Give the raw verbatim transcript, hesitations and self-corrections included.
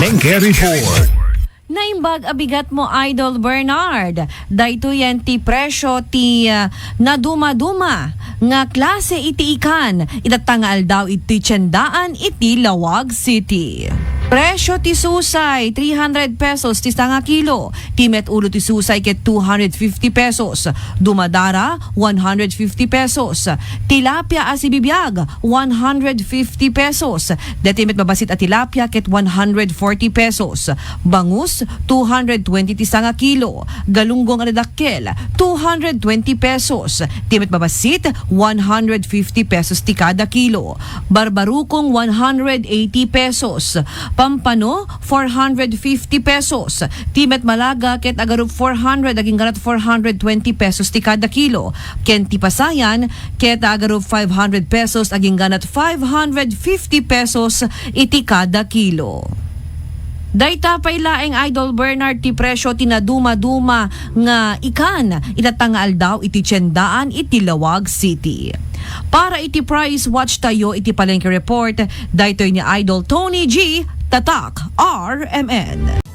Palengke Report. Naimbag a bigat mo, Idol Bernard. Daytoyen ti presyo ti ah, nadumaduma nga klase iti ikan itatta nga aldaw iti tiendaan iti Laoag City. Presyo ti susay, three hundred pesos ti sanga kilo. Ti met ulo ti susay ket two hundred fifty pesos. Dumadara, one hundred fifty pesos. Tilapia a sibibiag, one hundred fifty pesos. Daytoy met mabasit a tilapia ket one hundred forty pesos. Bangus, two hundred twenty ti sanga kilo. Galunggong a dadakkel, two hundred twenty pesos. Ti met mabasit, one hundred fifty pesos ti kada kilo. Barbarukong, one hundred eighty pesos. Pampano, four hundred fifty pesos. Ti met malaga ket agarup four hundred agingga four hundred twenty pesos ti kada kilo. Ken ti pasayan ket agarup five hundred pesos agingga five hundred fifty pesos iti kada kilo. Dayta pay laeng, Idol Bernard, ti presyo ti nadumaduma nga ikan itatta nga aldaw iti tiendaan iti Laoag City. Para iti price watch tayo iti Palengke Report, daytoy ni Idol Tony G, Tatak R M N.